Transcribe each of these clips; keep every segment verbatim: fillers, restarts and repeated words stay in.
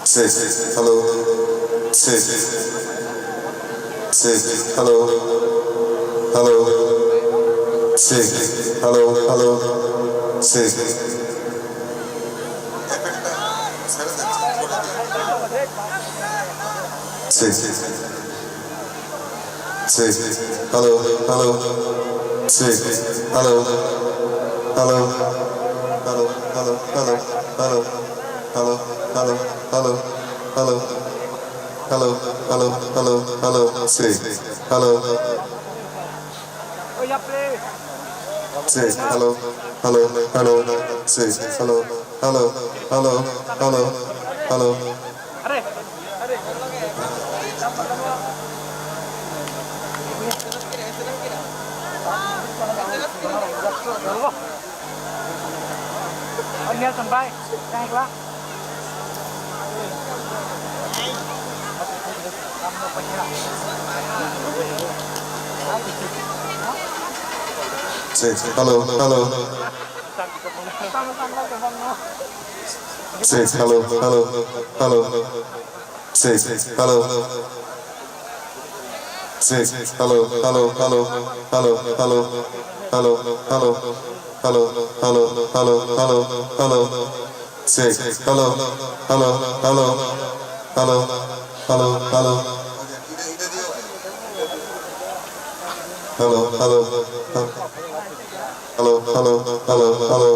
Six. Hello. Six. Six. Hello. Hello. Six. Hello. Hello. Six. Six. Six. Hello, hello. Six. Hello. Hello. Hello, hello, hello, hello. Hello, hello, hello, hello. Hello, hello, hello, hello. Six. Hello. Six. Hello, hello, hello. Six. Hello, hello, hello, hello, hello. Nelson bhai, thank you. Six. Hello, hello. Six. Hello, hello, hello. Six. Hello. Six. Hello, hello, hello, hello, hello, hello, hello, hello, hello, hello, hello, hello, hello. Six. Hello, hello, hello, hello, hello, hello. Hello, hello, hello, hello, hello.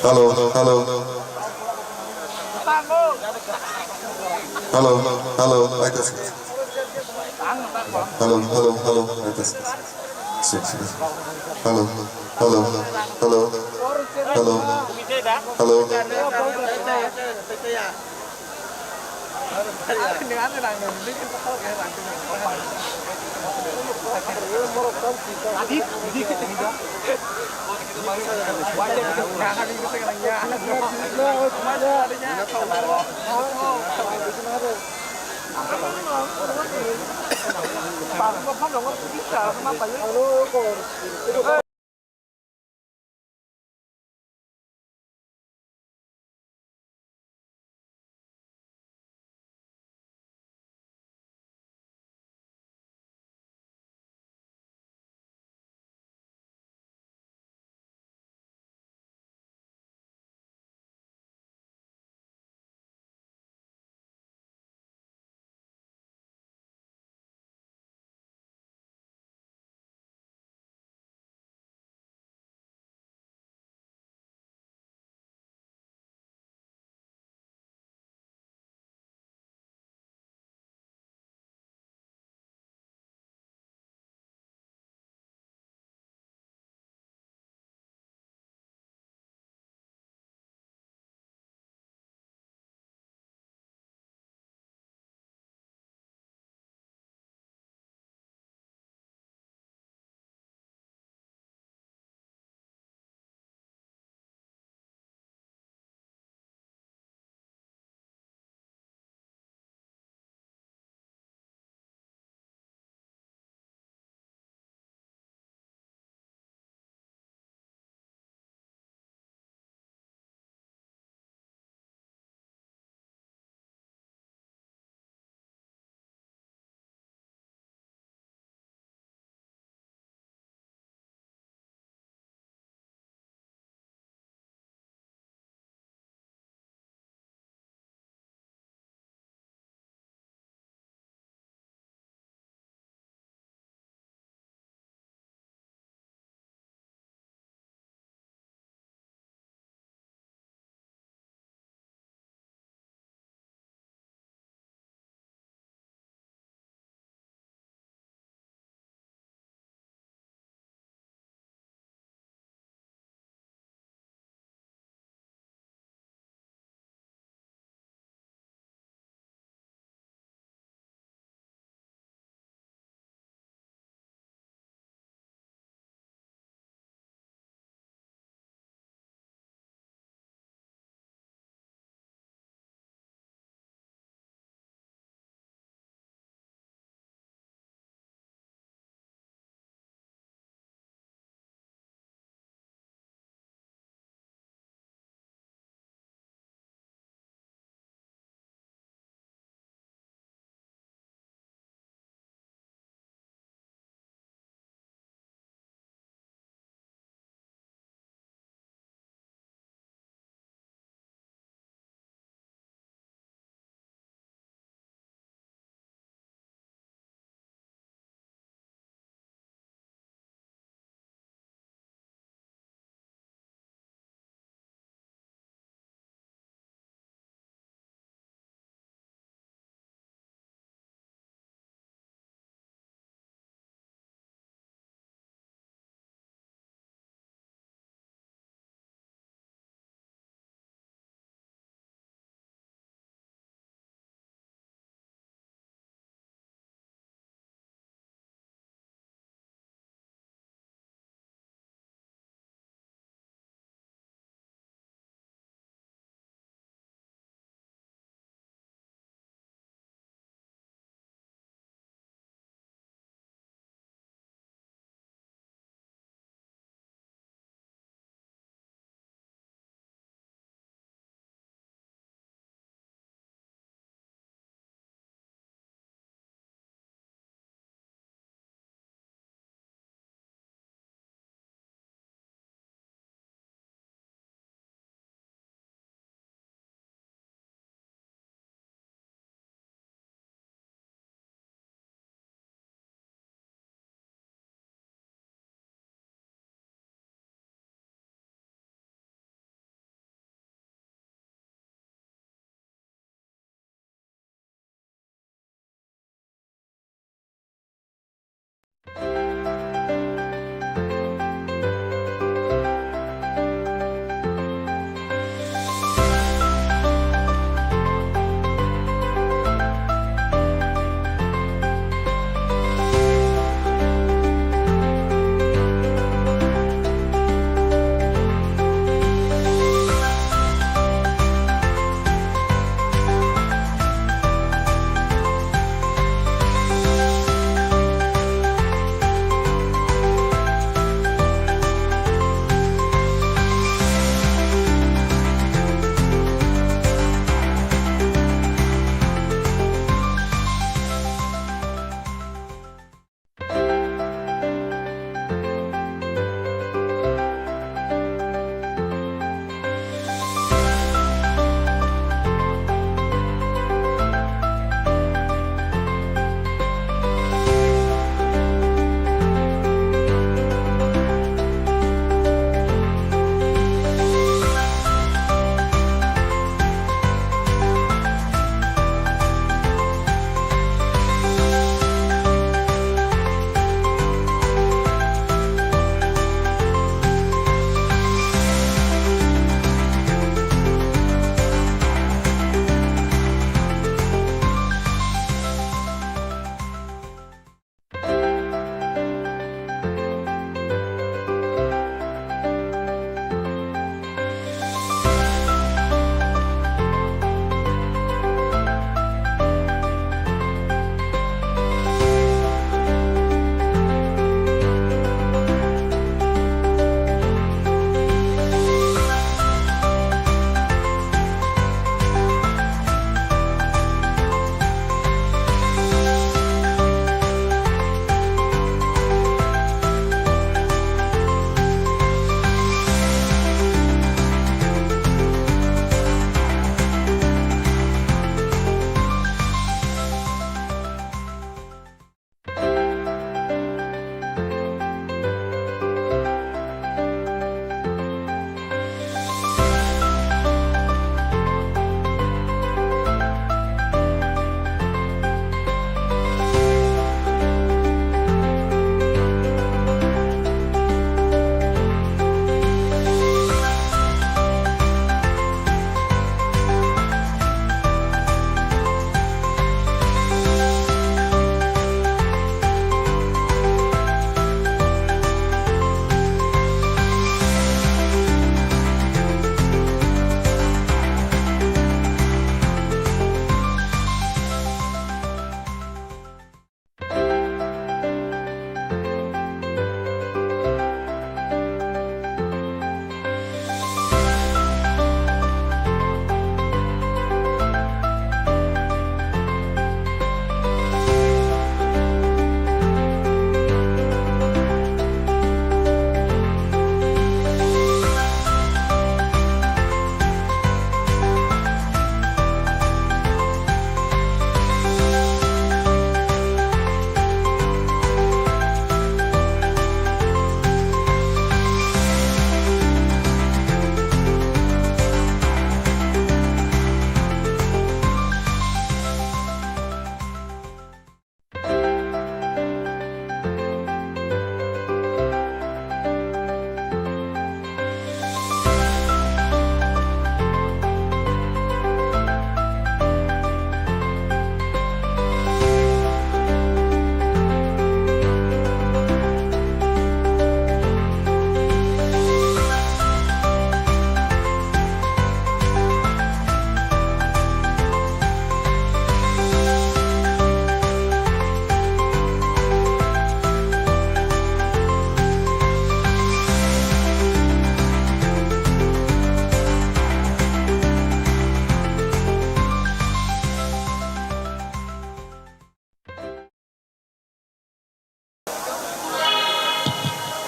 Hello, hello. Hello, hello, wait a second. Hello, hello, hello, wait a second. Six, six. Hello, hello, hello, hello, hello.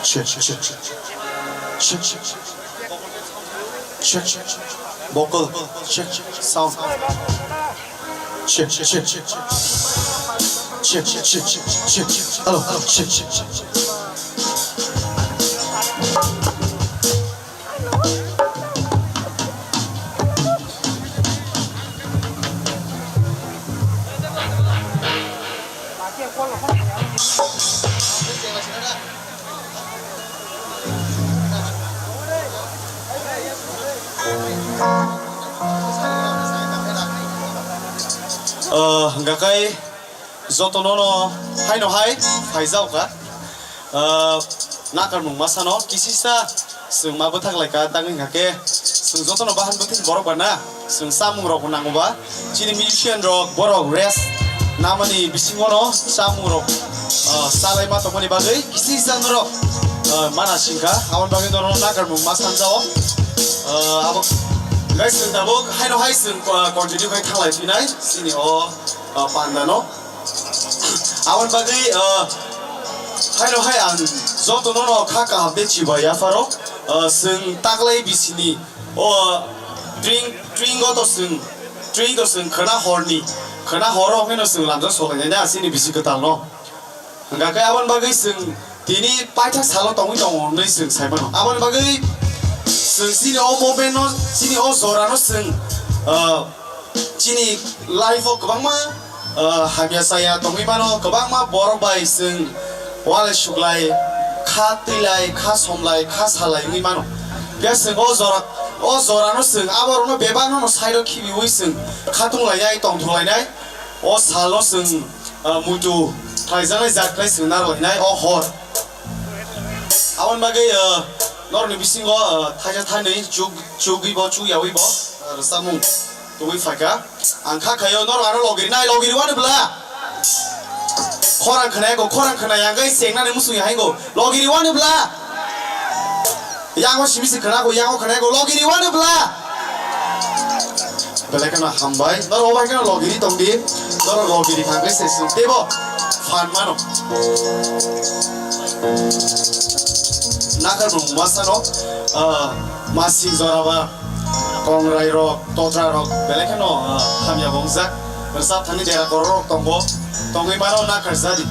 Check, check, check. Check, check, check. Check, check, check. Vocal, check, check. Sound. Check, check, check, check. Check, check, check, check, check. Hello, hello, check, check, check, check. Ah, hingkha khe jotono no haino hai phaijao kha. Ah, nakarmung masano kisisa chwng ma bwthak lai kha, tang wngkha khe chwng jotono bahan bwthwini borok ba na chwng chamung rok bo nango ba. Chini musician rok borok rest namani bisingo no chamung rok, ah, chalai ma tongmani bagwi kisisa norok, ah, mana singkha, aboni bagwi norok nakarmung ma sanjao. Ah, abo guys, chwng tabuk haino hai chwng, ah, continue khai thanglai phinai chini o, ah, panda no. Aboni bagwi, ah, haino hai ang jotono no kha kaham de chibai yapharo, ah, chwng taklai bisini o tring, tringo to chwng, tring to chwng khwna horni, khwna horo hwno chwng lamjak solainai na chini bisi kwtal no. Hingkha khe aboni bagwi chwng tini paithak salo tongwi tongo hwnwi chwng sai mano. Aboni bagwi chwng chini o moment no, chini o jora no chwng, ah, chini life o kwbangma, ah, hamya chaya tongwi mano, kwbangma borok bai chwng walai suklai, kha twilai, kha somlai, kha salai wngwi mano. Phiya chwng o jora, o jora no chwng aborok no bebak no side o khibiwi chwng khatung lainai, tongthok lainai. O salo chwng, ah, muitu thaijaknai jat khlai chwng narwknai o hor. Aboni bagwi, ah, norokni bisingo, ah, thaisa thanwi chuk-, chugwi bo, chukyawi bo, ah, rwchapmung tubui phaikha. Ang kha khaio norok ano logiri nai, logiri wani bwla? Khorang khwnaya kho, khorang khwnaya hwnkhe chengnani muchungya hai kho. Logiri wani bwla? Yango simi se khwnago, yango khwnago, logiri wani bwla? Belai kheno hambai. Norok obai kheno logiri tongdi. Norok logiri thangkhe se sung tebo phan mano. Nakarmung masano, ah, masing joraba, kongrai rok, totra rok, belai kheno, ah, hamya bongjak. Rwchap thani dera korok rok tongo. Tongwi mano nakar jadi.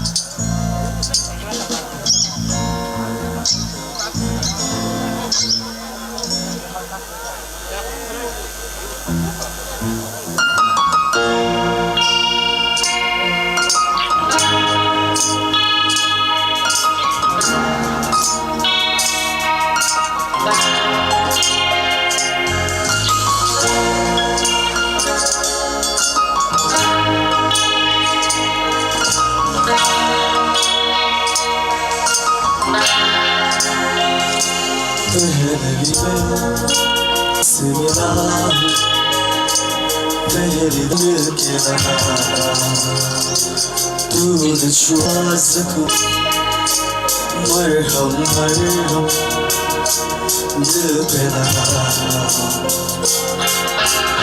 पहली मैं से मिला हूँ, पहली दिल के नहाना, तूने छुआ जख्म, मरहम, मरहम, दिल पे नहाना।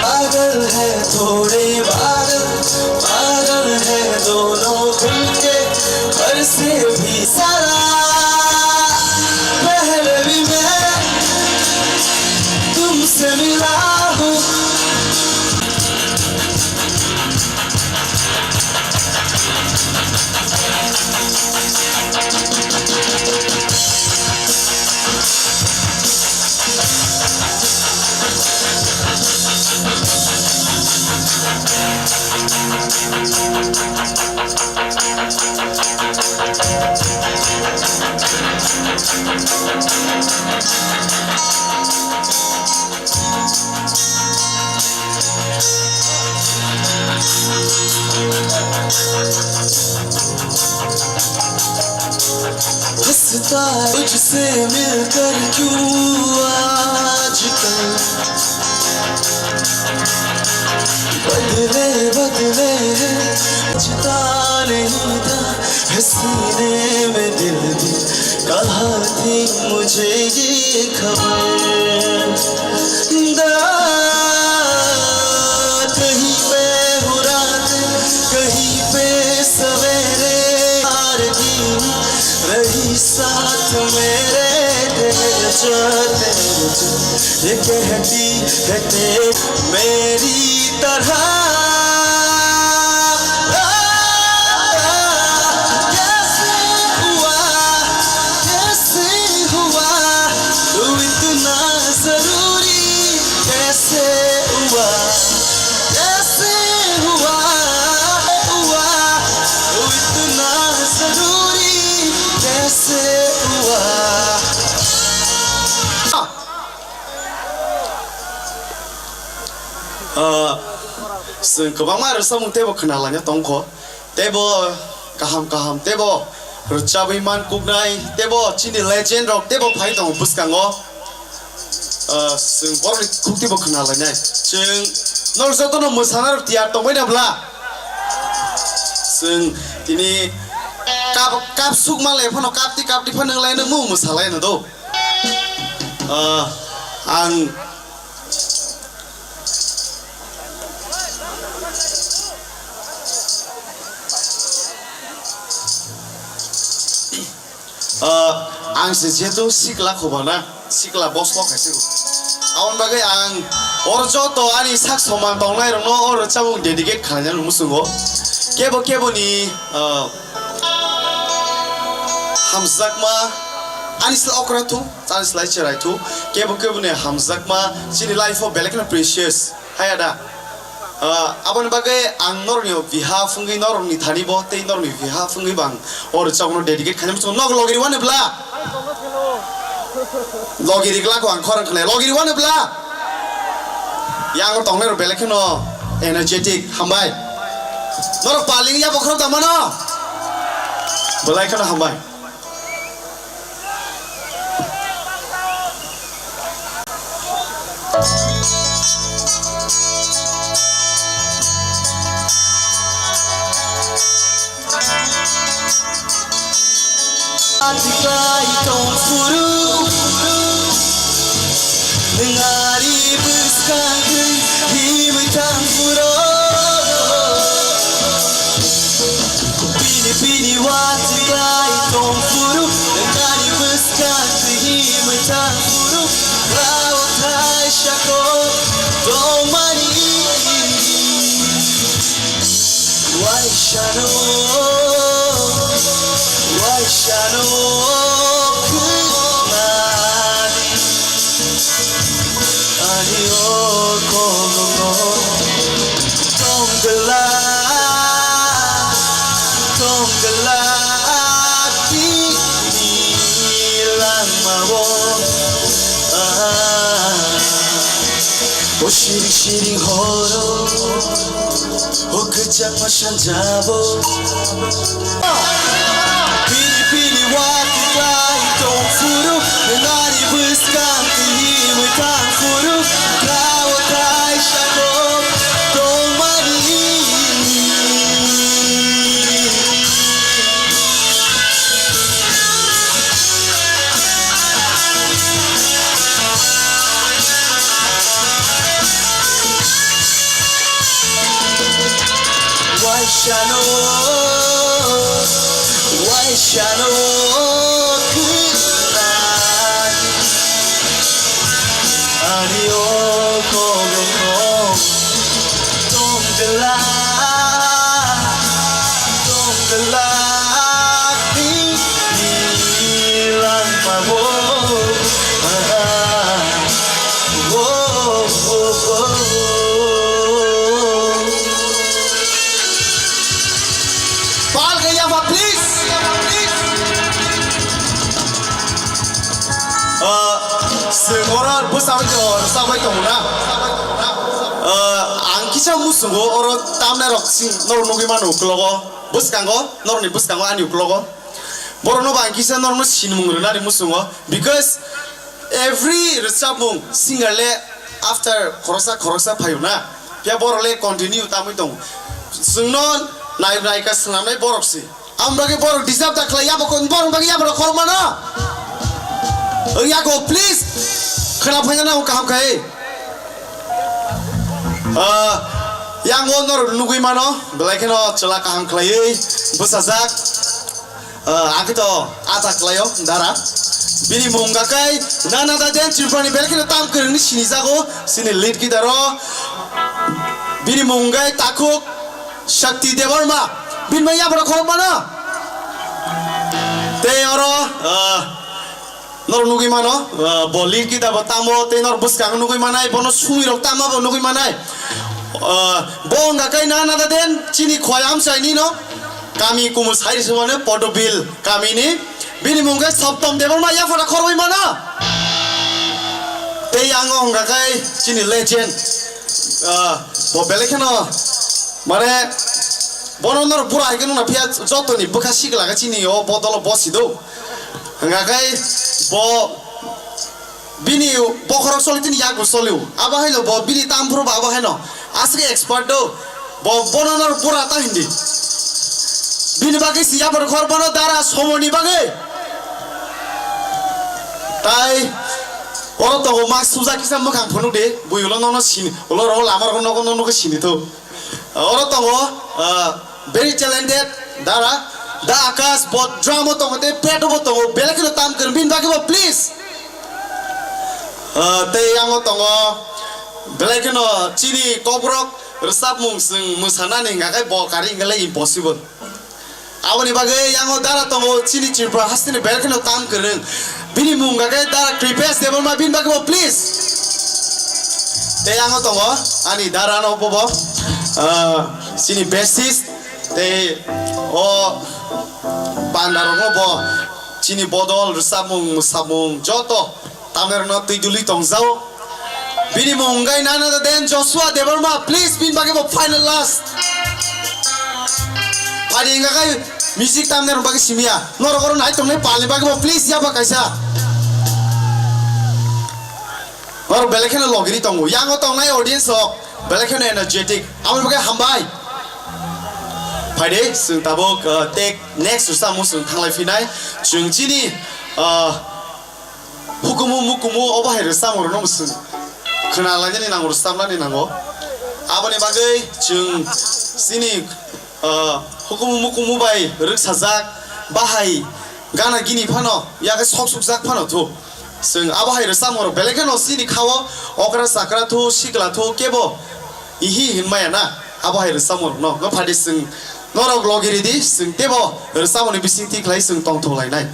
पागल है थोड़े बादल, पागल है दोनों खुल के, पर से भी सारा पहले भी मैं तुमसे मिला हूँ। हंसता तुझसे मिलकर क्यों आजकल बदले बदले हैं, सोचता नहीं था है सीने में दिल भी, कहाँ थी मुझे ये खबर। रात ही पे हूँ रात, कहीं पे सवेरे, यार की रही साथ में। ये कहती है तेरी मेरी तरह। कैसे हुआ, कैसे हुआ, तू इतना जरूरी कैसे हुआ, कैसे हुआ, हुआ, तू इतना जरूरी कैसे हुआ। Ah, chwng kwbangma rwchapmung teibo khwnalaina tongkho, teibo kaham kaham teibo rwchabwi man kuknai, teibo chini legend rok teibo phai tongo bwskango. Ah, chwng borokni khuk teibo khwnalainai. Chwng norok jotono mwsana rok tiyar tongbai na bla? Chwng tini kap, kap suk manlai phano kapti kapti phano wnglaino, mung mwsalaino do. Ah, ang, ah, ang se jehetu sikla khobana, sikla bosmo khaise. Aboni bagwi ang oro joto ani sak soman tongnai rokno oro chamung dedicate khlainani muchungo. Kebo kebo ni, ah, hamjakma, ani sila okra thu, ani sila cherai thu, kebo kebo ni hamjakma, chini life o belai kheno precious, haya da? Ah, aboni bagwi ang norokni behalf wngwi, norokni thani bo tei norokni behalf wngwi bo ang o rwchapmungno dedicate khainai muchungo. Nok logi rwani bla? Logi rwgla kho ang khorang khnai. Logi rwani bla? Yang o tongnai rok belai kheno energetic, hambai. Norok paling ya bokhorok da mano? Belai kheno hambai. Atiklai tong phuru, nwng ani bwskang twi himwi thang phuru. Bini, bini uansuk lai tong phuru, nwng ani bwskang twi himwi thang phuru, bwlao thai sako tongmani. Waisano, waisano khwnani. Ani o kogo tongla, tongla tini langmao. Ah, o siring siring horo, o kwchangma sanjabo. Bini bini uansuk lai tong phuru, nwng ani bwskang twi himwi thang phuru, bwlao thai sako tongmani. Waisano, waisano khwnani. Ani o kogo tongla, tongla tini langmao. Ah, oh, oh, oh. Pal gaya ba, please. Ah, se ora bwsa bai to, sa bai to na. Ah, ang kisa musungo oro tamna rok sing norok nugwi mano uklogo. Bwskango, norokni bwskango ani uklogo. Borokno bo ang kisa norokno sinimung rwnani muchungo, because every rwchapmung singer le after khoroksa khoroksa phaio na, phiya borok le continue tamwi tongo. Chwngno nai naika swnamnai borok se. Aboni bagwi borok deserve ta khlai, yabo kon borok bagwi yabo rok khorok mano. Wng yago, please. Khwna phaina nango kaham khai. Ah, yango norok nugwi mano, belai kheno chwla kaham khlaiwi bwsajak. Ah, ang khe to acha khlaio, dara. Bini mung hwnkha khe Nana Da Den, Tripura ni belai kheno tam kwrwng ni sinijago, chini lead guitar o. Bini mung hwnkha khe Takhuk Shakti Debbarma. Bini bai yapharo khorok mano. Tei oro, ah, norok nugwi mano, ah, bo lead guitar bo tamo, tei norok bwskango nugwi manai, bono sumi rok tama bo nugwi manai. Ah, bo wngkha khe Nana Da Den, chini khowai amchai ni no, kami kumu sai rwswk mano, Podobil kami ni. Bini mung khe Saptam Debbarma, yaphara khorwi mano. Tei yango wngkha khe chini legend, ah, bo belai kheno, mane, bono norok bura hai khe nukna phiya, jotoni bwkha sikla khe chini o bodolo bosi do. Wngkha khe bo bini bokhorok choli tini yakbo cholio. Abo haino bo bini tam phuru bo abo haino aswk expert do. Bo bono no bura ta hindi. Bini bagwi si yapor khor bono dara somoni bagwi. Tai oro tongo ma suja kisa mwkhang phunuk de. Bui ulo nono sini, ulo ro lama ro nogo nono sini to. Oro tongo, ah, very talented dara, Da Akash, bo drum o tongo, tei pad o bo tongo, belai kheno tam kwrwng, bini bagwi bo please. Ah, tei yango tongo, belai kheno chini kokborok rwchapmung chwng mwsanani hwnka khe bo kari hwnka le impossible. Aboni bagwi yango dara tongo chini Tripura hasteni belai kheno tam kwrwng. Bini mung hwnkha khe dara Kripesh Debbarma, bini bagwi bo please. Tei yango tongo ani dara no bobo, ah, chini bassist tei o panda rok no bo chini bodol rwchapmung mwsamung joto tamni rok no twi duli tongjao. Bini mung hwnkha khe Nana Da Den, Joshua Debbarma, please, bini bagwi bo final last. Phaidi hwnka khe music tamni rok bagwi simiya. Norok oro nai tongnai palni bagwi bo please yaba kaisa. Norok belai kheno logiri tongo. Yango tongnai audience rok belai kheno energetic. Aboni bagwi hambai. Phaidi chwng tabuk, uh, take next rwchapmung chwng thanglai phinai. Chwng chini, uh, Hukumu mukumu obo hai rwchapmung rokno mwswng khwnalainani nango, rwchapnani nango. Aboni bagwi chwng chini, ah, hukumu mukumu bai rwksajak bahai gana gini phano, yakhe sok sukjak phano thu. Chwng abo hai rwchapmung rok belai kheno chini khao okra chakra thu, sikla thu, kebo ihi hinmaya na. Abo hai rwchapmung rokno, no phaidi chwng norok logi ridi, chwng teibo rwchapmungni bisingtwi khlai chwng tongthok lainai.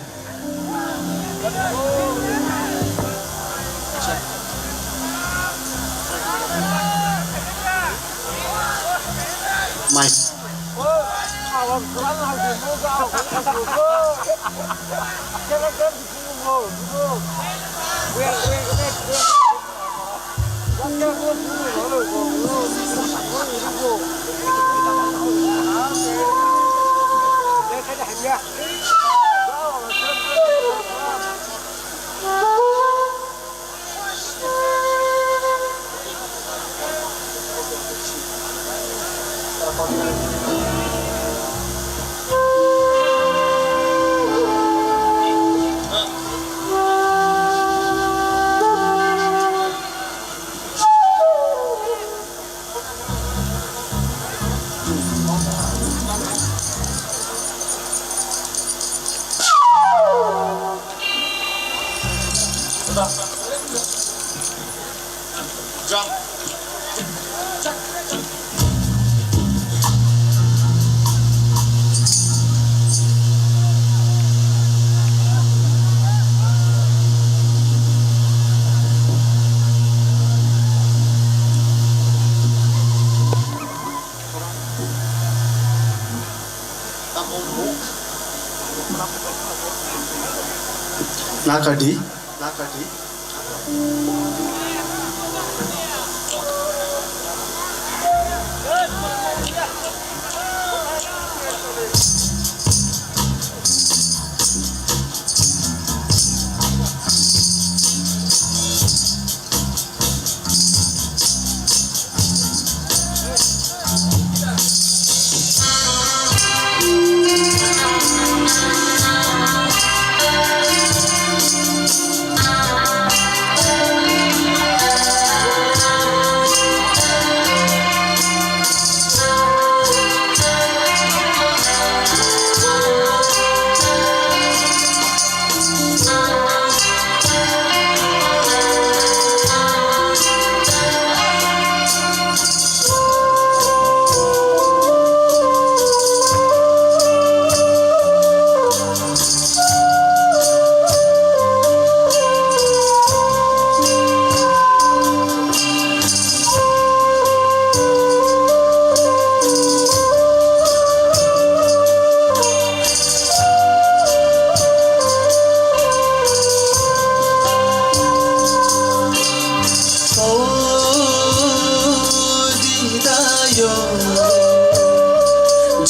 Mai. Nakadi. Nakadi.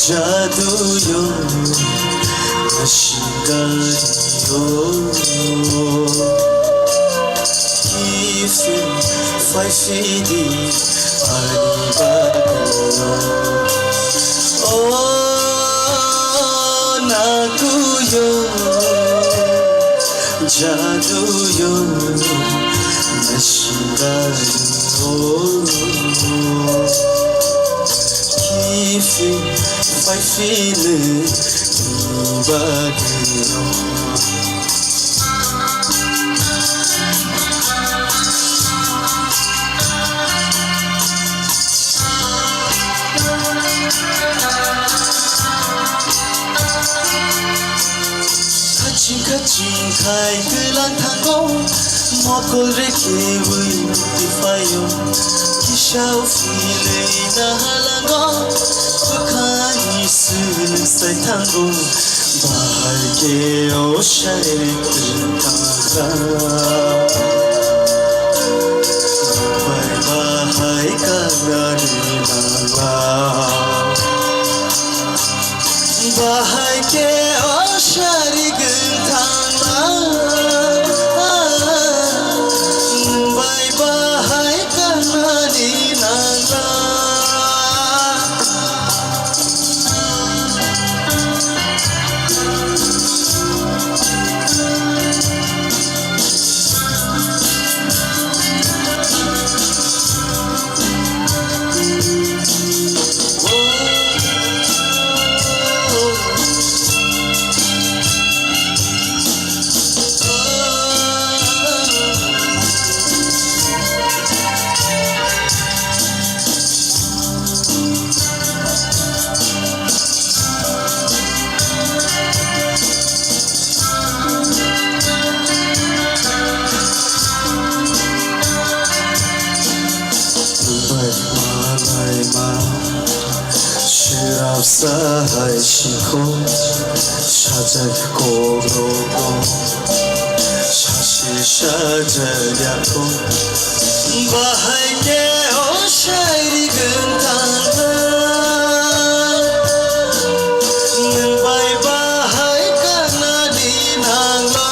Jadu yo, asingari yo. Kifi, fai fidi, ani bagu yo. Oh, nagu yo. Jadu yo, nashinga yo. Kifi, fai fili, ibagi yo. Kaching kaching khai kwlang thango, mokol reke wi mukti phaio. Kisa ufilei na halango, bwkhani swlwng sai thango, bahai khe o shairi kwrwng thango. Bai bahai kanani nangla. Bahai khe o sari gwnthang na, bai bahai kanani nangla. Bai malaima, shirapsa hai sikho, sajak kok rokon. Sasi sajak yakho, bahai khe o shairi gwnthang na, nwng bai bahai kanani nangla.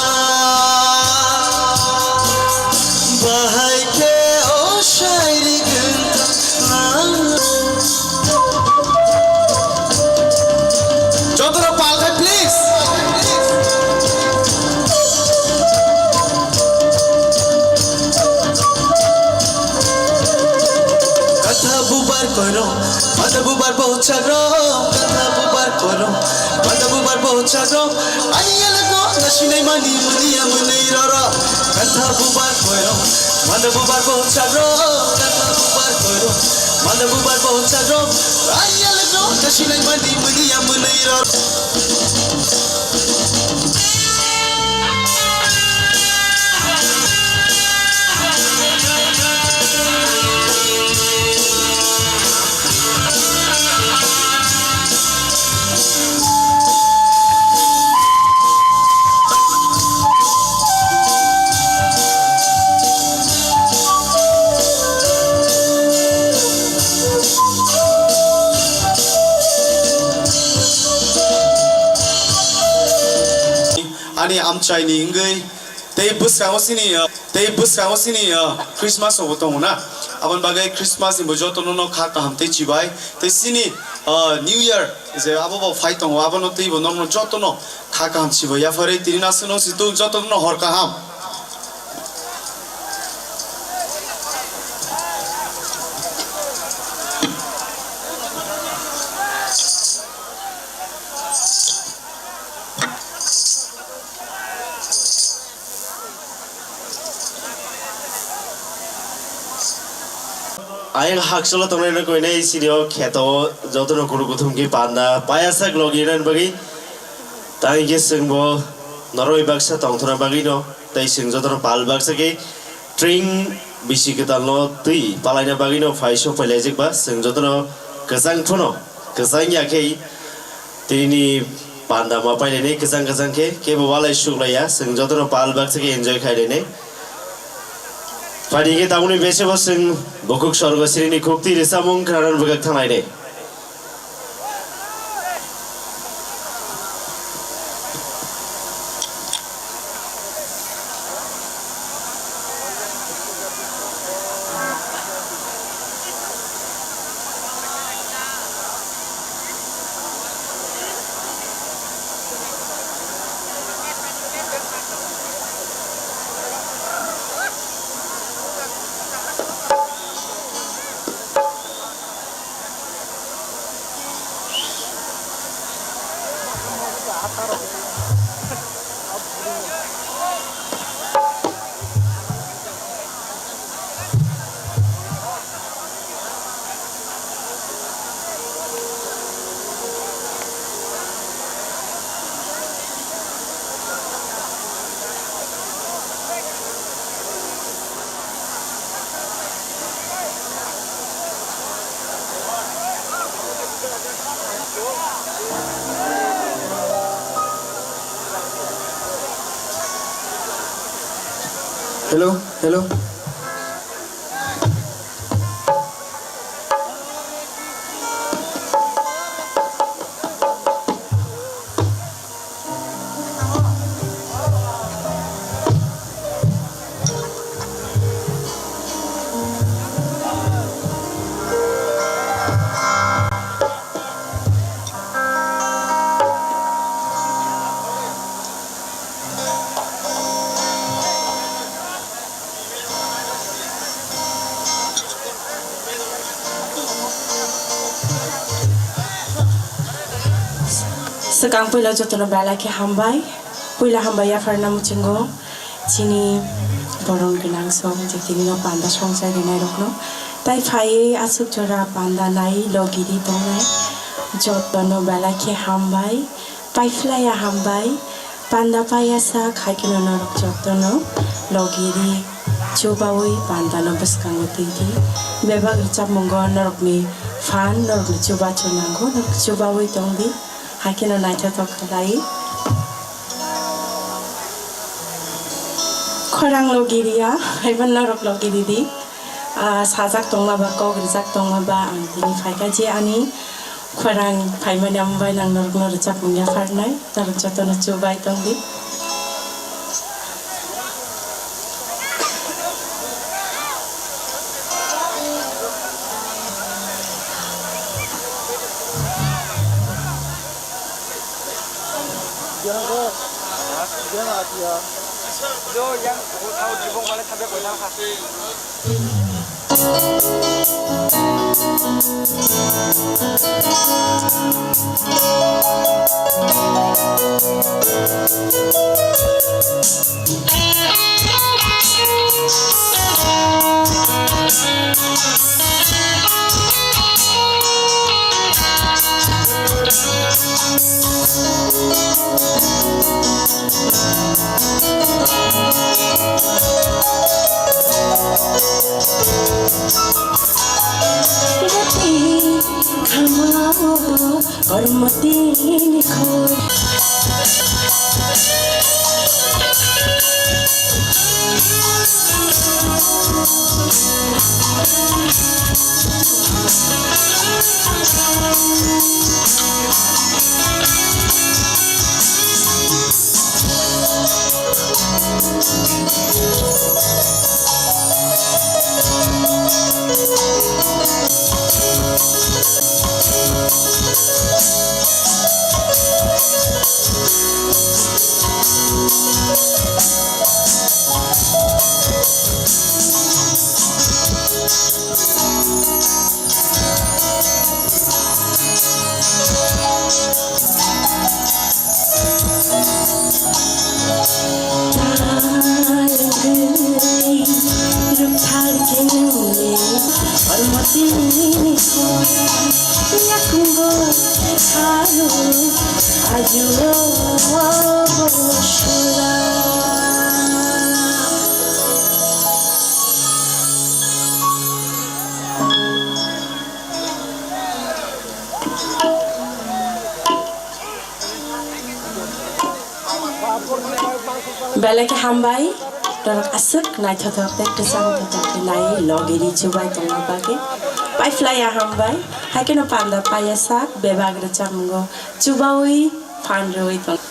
Bahai khe o shairi gwnthang na. Jotono pal khai, please. Katha bubar koiro, mada bubar bochagro. Katha bubar koiro, mada bubar bochagro. Ani yalagno nasinai mani muni ya muni roro. Katha bubar koiro, mada bubar bochagro. Katha bubar koiro, mada bubar bochagro. Ani yalagno nasinai mani muni ya muni roro. Ani amchaini wngwi tei bwskango chini, uh, tei bwskango chini, uh, Christmas rokbo tongo na. Aboni bagwi Christmas ni bo jotono no kha kaham tei chibai tei chini, uh, New Year je abo bo phai tongo, abono tei bo norokno jotono kha kaham chibai yapharwi tini no aswk no si tung jotono no hor kaham. Ayang hakchalo tongnai no koinai sini o kheto o jotono kunu kuthum khe panda payasak logi nani bagwi. Tai khe chwng bo noroi baksa tongthona bagwi no, tei chwng jotono pal baksa khe tring bisi kwtal no twi palaina bagwi no phai sok phai laijak ba chwng jotono kwchang phano kwchang ya khe tini panda ma pailene kwchang kwchang khe kebo walai suklaiya, chwng jotono pal baksa khe enjoy khailainai. Phaidi khe tamoni bese bo chwng bukhuk Sorgosrini khuktwi rwchapmung khnanan bwkhak thanglaidi. Hello, hello. Swkang puila jotono belai khe hambai. Puila hambai yapharna muchungo chini borok gwnang song je tini no panda songchai rwnai rokno. Tai phaiwi aswk jora panda nai logiri tongnai jotono belai khe hambai. Paiphlaiya hambai, panda paiya sak, hai kheno norok jotono logiri chubawi pandano bwskango twi di. Bebak rwchapmungo norokni phan, norokni chubachu nango, norok chubawi tong di, hai kheno naithothok khlai. Khorang logiriya, haiba norok logiri di. Ah, sajak tongma ba, kok rijak tongma ba, ang tini phaikha je ani Khorang phaimani amo bai nang norokno rwchapmung yapharnai, norok jotono chubai tong di. Gati khamao kormo tini khoi. Belai khe hambai. Norok aswk naithothok tei kwchang thothok khe nai logi ri chubai tongna bagwi paiphlaiya hambai. Haikhe no panda paiya sak bebak rwchapmungo chubaui phan rwui tong.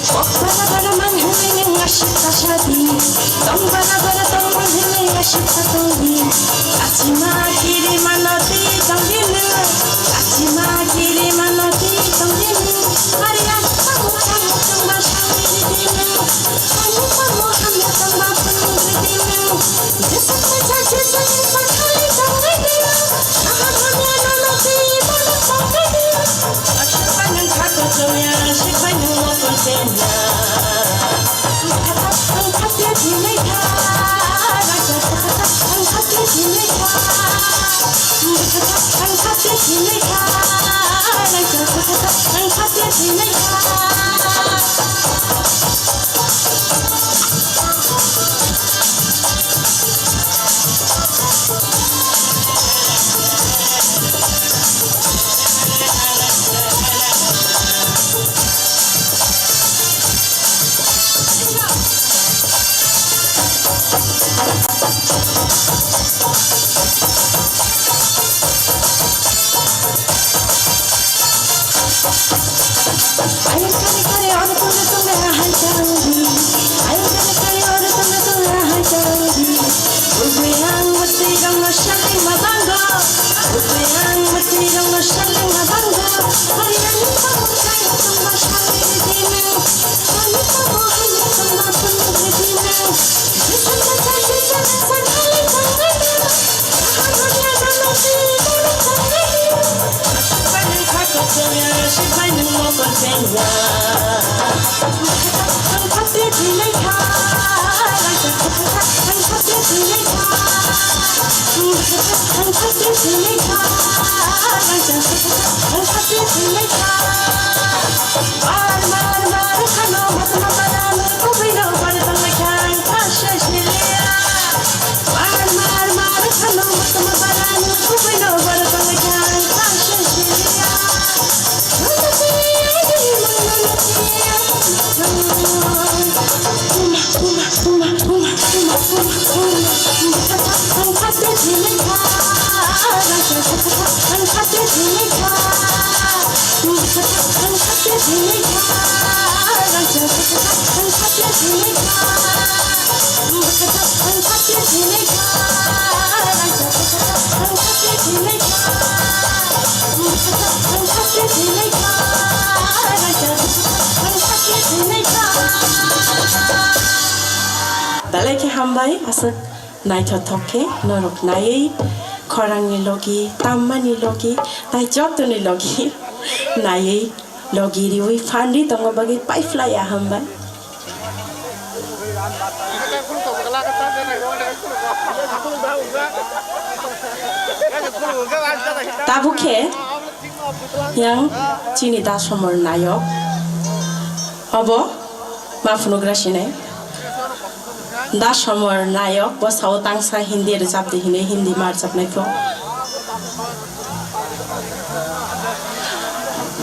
Kok bara bara manhwi nwng aswk kasadi, tong bara bara tong manhwi nwng aswk katongdi. Achima kiri mano twi tongdi nwng, achima kiri mano twi tongdi nwng. Hari ang tamo tamo tongba sangwi ridi nwng, ani tamo hamya tongba pung ridi nwng. Jesuk mecha Jesuk mecha khali tongwi di nwng, aha hamya nono twi bono tongwi di nwng. Aswk bai nwng kha kochomya, aswk bai nwng mokol chengya. Ayang kare kare oro tongna tongna hai changdi. Ayang kare kare oro tongna tongna hai changdi. Ubui ang mesti rong no shaling ma bango. Ubui ang mesti rong no shaling ma bango. Hari ani pamo kai tongma shaling di nwng. Ani pamo hani tongma pung di nwng. Jesa jesa jesa jesa khali tongna tongna. Aha no ya no no si tongna tongna. Aswk bai nwng kha kochomya, aswk bai nwng mokol chengya. Ang khati thwinai kha, raisa kha, ang khati thwinai kha. Ang khati thwinai kha, raisa kha, ang khati thwinai kha. Mar mar mar khano matma para no kubui no bar tong kha, ang kha shashiliya. Mar mar mar khano matma para no kubui no bar tong kha, ang kha shashiliya. Belai khe hambai, aswk naithothok khe norok naiwi, khorangni logi, tammani logi, tai jotoni logi naiwi, logi riwi phan ri tongma bagwi paiphlaiya hambai. Tabuk khe yang chini Dasomor nayok obo ma phunugra sinai. Dasomor nayok bo sao tangsa Hindi rwchapdi hinwi Hindi ma rwchapnai pho.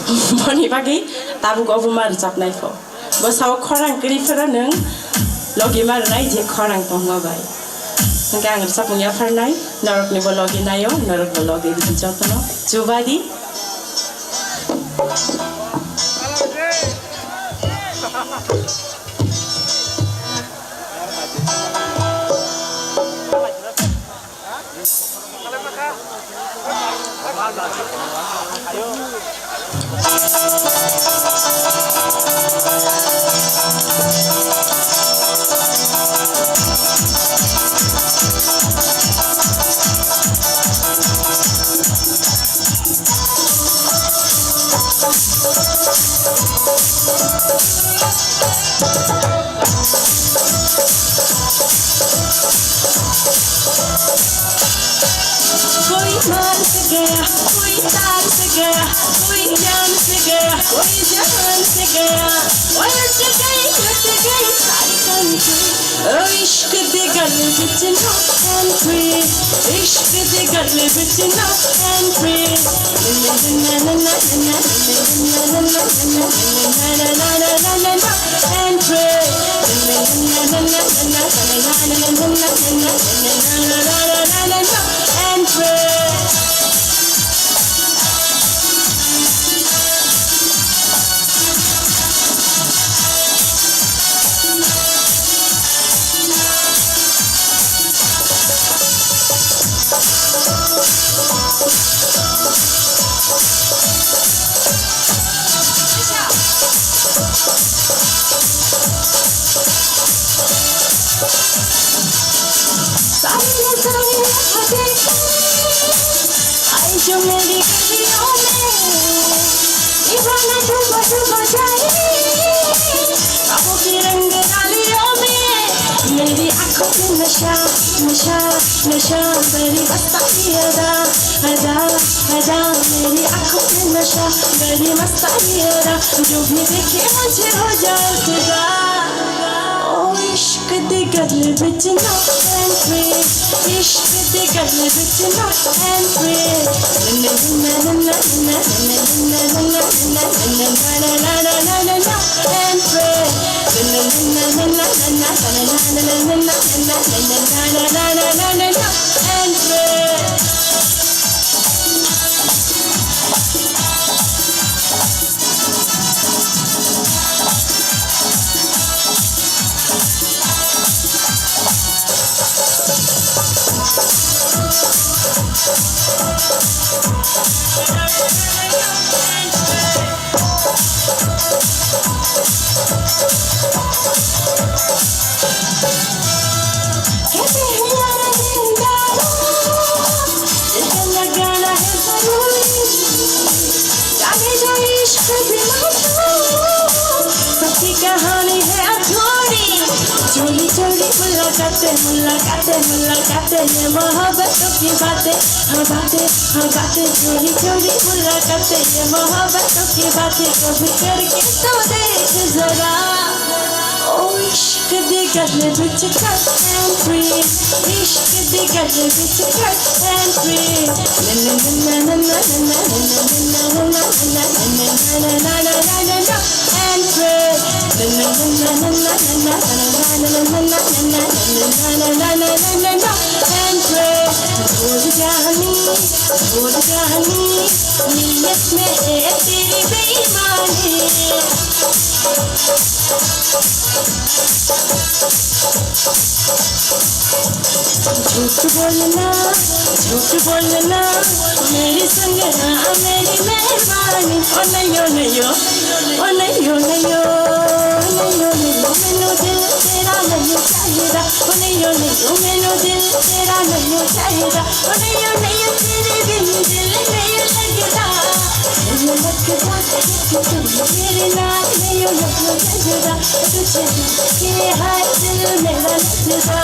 Boni bagwi tabuk obo ma rwchapnai pho. Bwsao khorang kwrwi phano nwng logi ma rwnai je khorang tongma bai. Hwnkhe ang rwchapmung yapharnai, norokni bo logi naio, norok bo logi rwdi jotono. Chubadi. कोई मार से गया, कोई तार से गया, कोई जान से गया, कोई जहान से गया। वो लुट गई, लुट गई सारी कंट्री। ओ इश्क दे गल बिच no entry, इश्क दे गल बिच no entry। सारी नजरें तुझे, आई जो मेरी गलियों में, दीवाना डूबा डूबा जाए, ख्वाबों की रंग डालियों में। मेरी आंखों में नशा, नशा, नशा, मेरी मस्तानी अदा, अदा, अदा। मेरी आंखों में नशा, मेरी मस्तानी अदा, जो भी देखे मुझे हो जाए फिदा। ओ इश्क दे गल बिच no entry, इश्क दे गल बिच no entry। जाने जो इश्क दिला तो सबकी कहानी है अधूरी। चोरी चोरी मुलाकातें, मुलाकातें, मुलाकातें, ये मोहब्बतों की बातें, हाँ बातें, हाँ बातें। चोरी चोरी मुलाकातें, ये मोहब्बतों की बातें, कभी करके तो देख जरा। ओ इश्क दे गल बिच कर entry, इश्क दे गल बिच कर entry। भूल जानी, भूल जानी, नीयत में है तेरी बेईमानी। झूठ बोलना, झूठ बोलना, मेरे संग ना मेरी मेहरबानी। ओ नहीं, ओ नहीं, ओ, ओ नहीं, ओ नहीं, ओ नहीं, ओ नहीं, ओ मैनू दिल तेरा नहीं चाहिदा। ओ नहीं, ओ नहीं, ओ मैनू दिल तेरा नहीं चाहिदा। ओ नहीं, ओ नहीं, ओ तेरे बिन दिल नहीं लगदा। नहीं लगदा, तू मेरे नाल नहीं लगदा। तुझे देख के हाय दिल मेरा नचदा।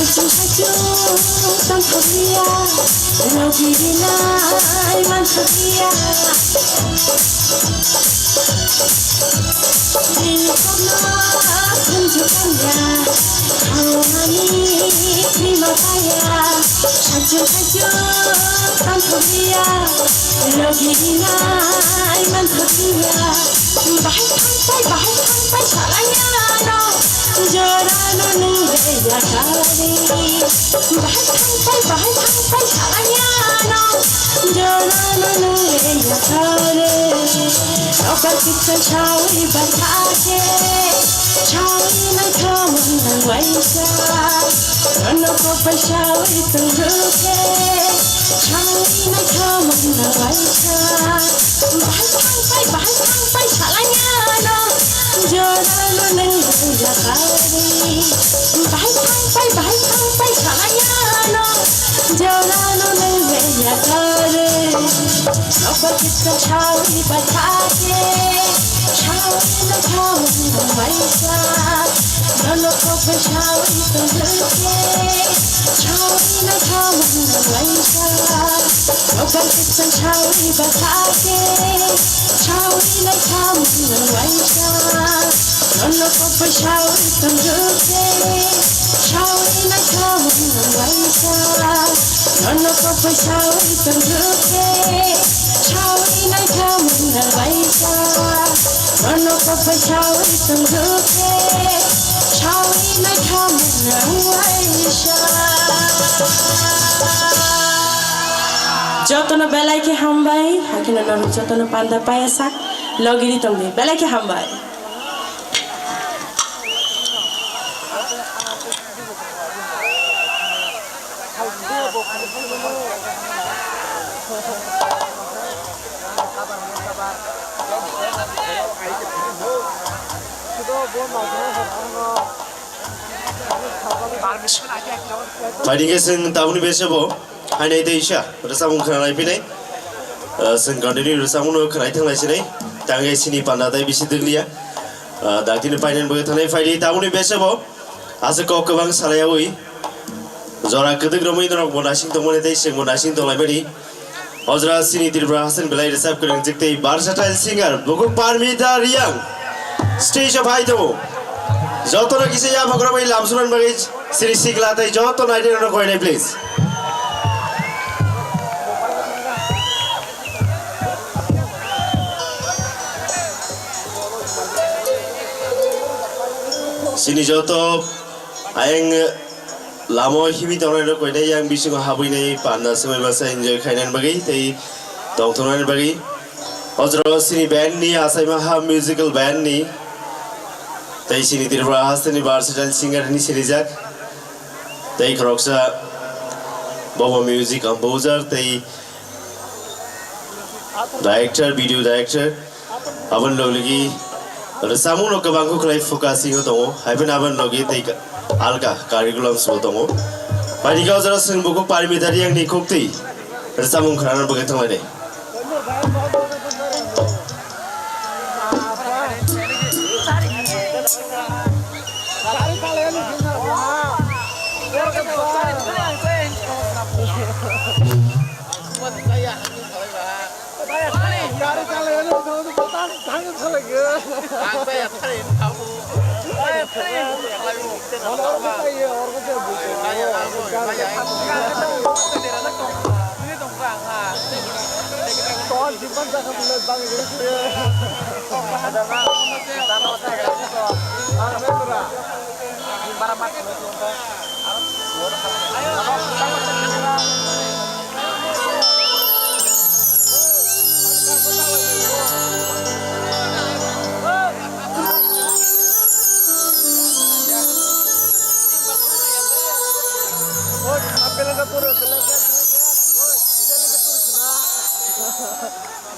Chwng hai chwng tongthokliya, logi rinai manthokliya. Bini kokno thumjwk tangya, hamani krima paya. Hai chwng hai chwng tongthokliya, logi rinai manthokliya. Bahai thangpai, bahai thangpai salanya no, jorano nung reya kare. Bahai thangpai, bahai thangpai salanya no, jorano nung reya kare. Nokbar kitchen sawi bai thake, sawi nai khamung nang waisa. Nono kokbai sawi tong rukhe, sawi nai khamung nang waisa. Bahai thangpai, bahai thangpai salanya no, jorano nung reya kare. Bahai thangpai, bahai thangpai salanya no, jorano nung reya kare. Nokbar kitchen sawi bai thake, sawi nai khamung nang waisa. Nono kokbai sawi tong rukhe, sawi nai khamung nang waisa. Nokbar kitchen sawi bai thake, sawi nai khamung nang waisa. Nono kokbai sawi tong rukhe, sawi nai khamung nang waisa. Nono kokbai sawi tong rukhe, sawi nai khamung nang waisa. Nono kokbai sawi tong rukhe, sawi nai khamung nang waisa. Jotono belai khe hambai, hakheno norok jotono panda paya sak logiri tongdi, belai khe hambai. Paidingkhe chwng tabukni bese bo hainai tei sa rwchapmung khwnanai phinai. Ah, chwng continue rwchapmungno khwnai thanglai sinai. Tangwi sini panda tei bisi dwkliya. Ah, daktini painani bagwi thanai phaidi tabukni bese bo. Aswk kok kwbang salayawi. Jora kwdwk romwi norok bo naising tongmani tei chwng bo naising tonglaimani. Ojra sini Tripura hasteni belai rwchap kwrwngjak tei versatile singer bukhuk Parmita Riyang stage o phai tongo. Jotono kisa yapha kwrwngwi lamsunan bagwi sini sikla tei joto naidi rokno koinai please. Sini joto ayang lama o himwi tongnai rok koinai yang bisingo habwi nai panda swmai masa enjoy khainani bagwi tei tongthoknani bagwi. Ojro sini band ni achaima ha musical band ni tei sini Tripura hasteni versatile singer ni sinijak tei khoroksa bobo music composer tei director, video director, aboni logi logi rwchapmungno kwbang khe khwlai focusing o tongo, hai phano aboni logi tei alka curriculums bo tongo. Paini khe o jora chwng bukhuk Parimita Riyangni khuktwi rwchapmung khwnana bagwi thanglainai.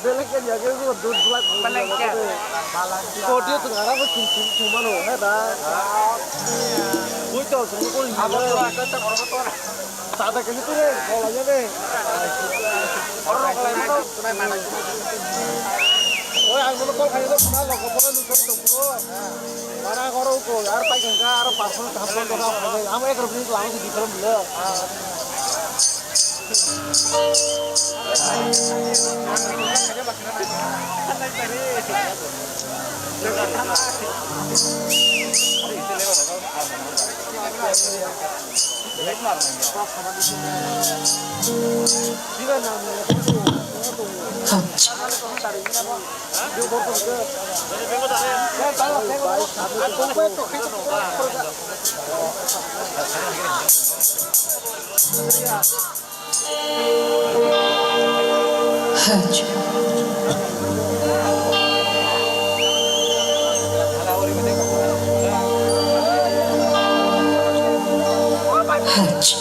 Belek ya, ya, ya, ya, dud belak, belek ya. Audio tu ngarang tu sum, sum, sum, mano, hai da. Bui to, sum, kul, abo to, abo to, abo to. Sada kali tu re, bola ya re. Ang bono call khaina phone logo, phone nukjagwi tong phuru. Bara oro ko, ar pai khenka, aro personal kaham call tongkha, ang ekar bini lang di phone bwle. Hajj. Hajj.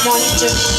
Monitor.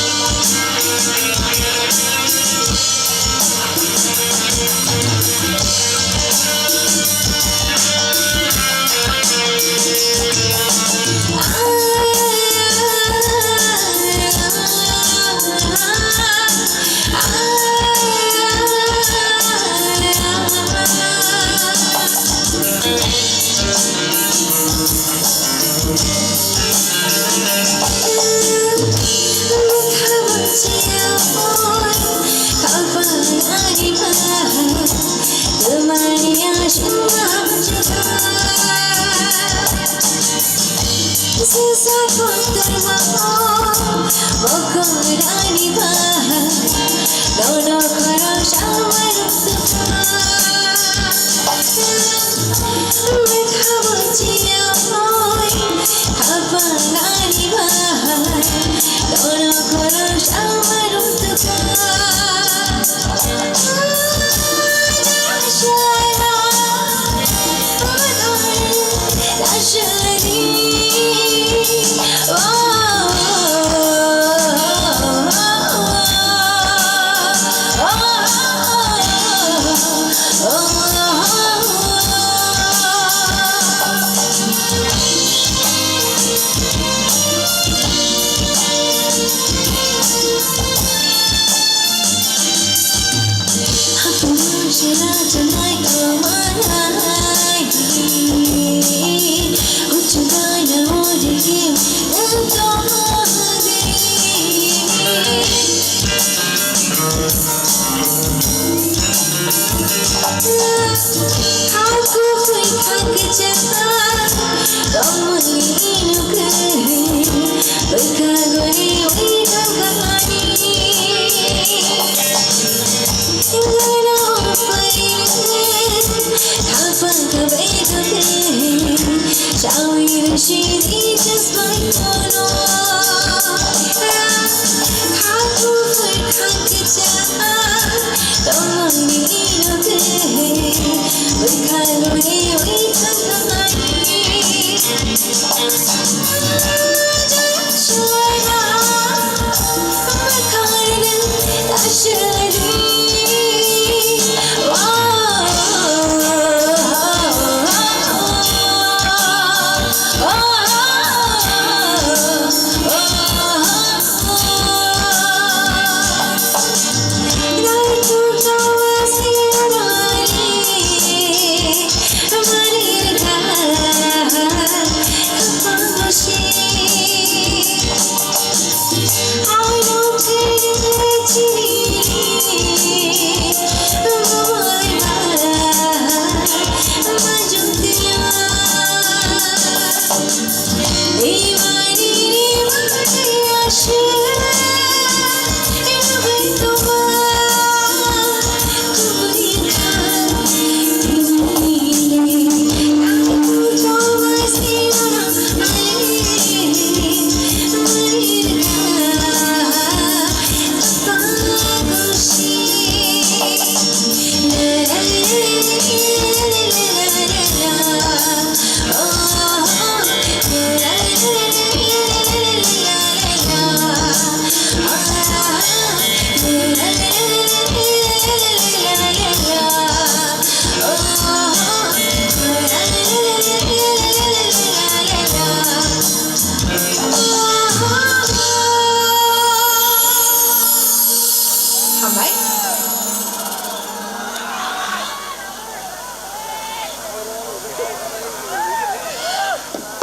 Hambai.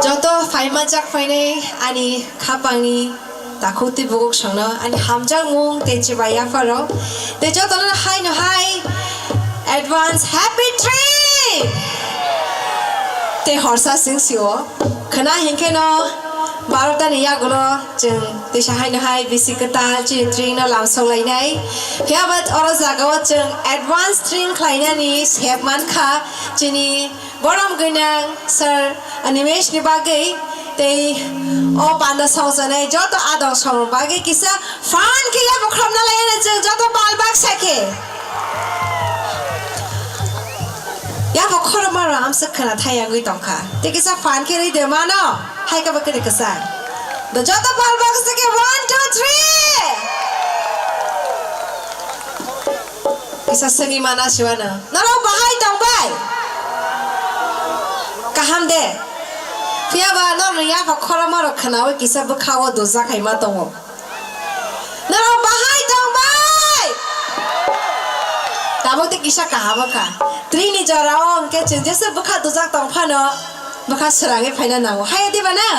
Joto phaima jak phainai ani khapangni takhuk tei bukhuk songno ani hamjakmung tei chibai yapharok tei jotono haino hai advance happy trip tei horsa sing sio khwna hinkhe no barota ni yagulo chwng teisa haino hai bisi kwtal chini train no lamsok lainai. Phiya ba oro jaga o chwng advance train khlainani sep mankha chini borom gwnang sir Animesh ni bagwi tei o panda songchanai joto adong song bagwi kisa fan khe yabukhrom na lai chwng joto pal baksa khe. Yabo khorokma rok amswk khwna thai yangwi tongkha. Tei kisa fan khe rwi de mano. Hai khe bo kwrwi kwchang. Do joto pal baksa khe one, two, three. Kisa swngwi mana siwano. Norok bahai tong bai? Kaham de. Phiya ba norokni yapha khorokma rok khwnawi kisa bwkha o dujak hai ma tongo. Norok bahai tong bai? Tabuk tei kisa kaham wngkha. Trini jora o hwnkhe chwng jesa bwkha dujak tong phano bwkha swrangwi phaina nango. Haiya diba na?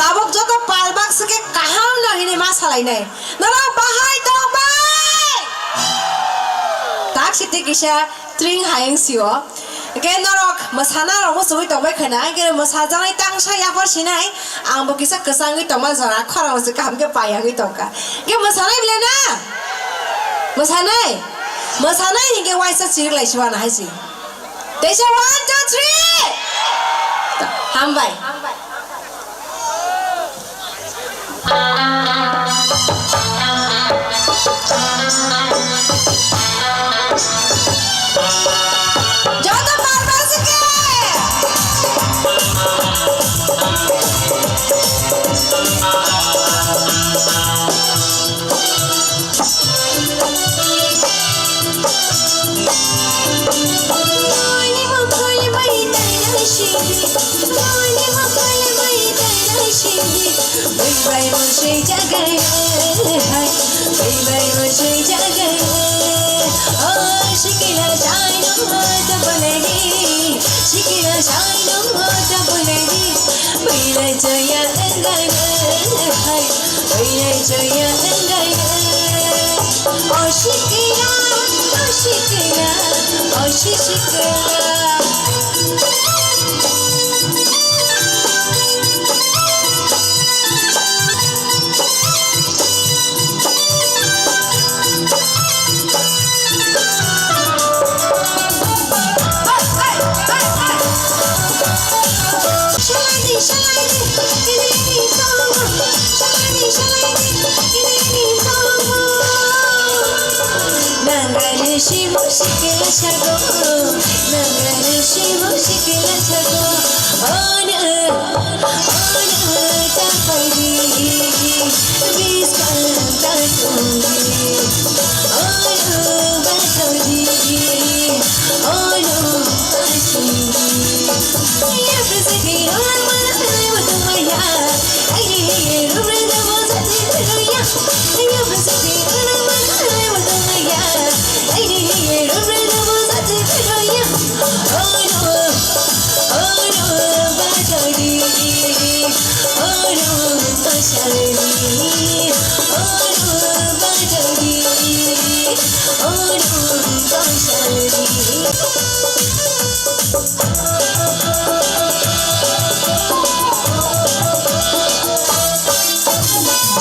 Tabuk joto pal baksa khe kaham no hini ma salainai. Norok bahai tong bai? Tak site kisa tring hayung sio. Hwnkhe norok mwsana rok muchungwi tongbai khwna, hwnkhe mwsajaknai tangsa yaphar sinai, ang bo kisa kwchangwi tongma jora khorang se kaham khe payagwi tongkha. Hwnkhe mwsanai bile na? Mwsanai? Mwsanai hinkhe waisa chiriklai siwana hai si. Teisa one, two, three. Hambai. Joto pal baksa khe. Shimo shikila chago, nangani shimo shikila chago. Ono, ono, tapaidi, biskang tatudi. Ono, batudi, ono, asidi. Ya presidi, ono, mana, mana, mana, ya. Aini, aini, rumre, dabo, sati, ya.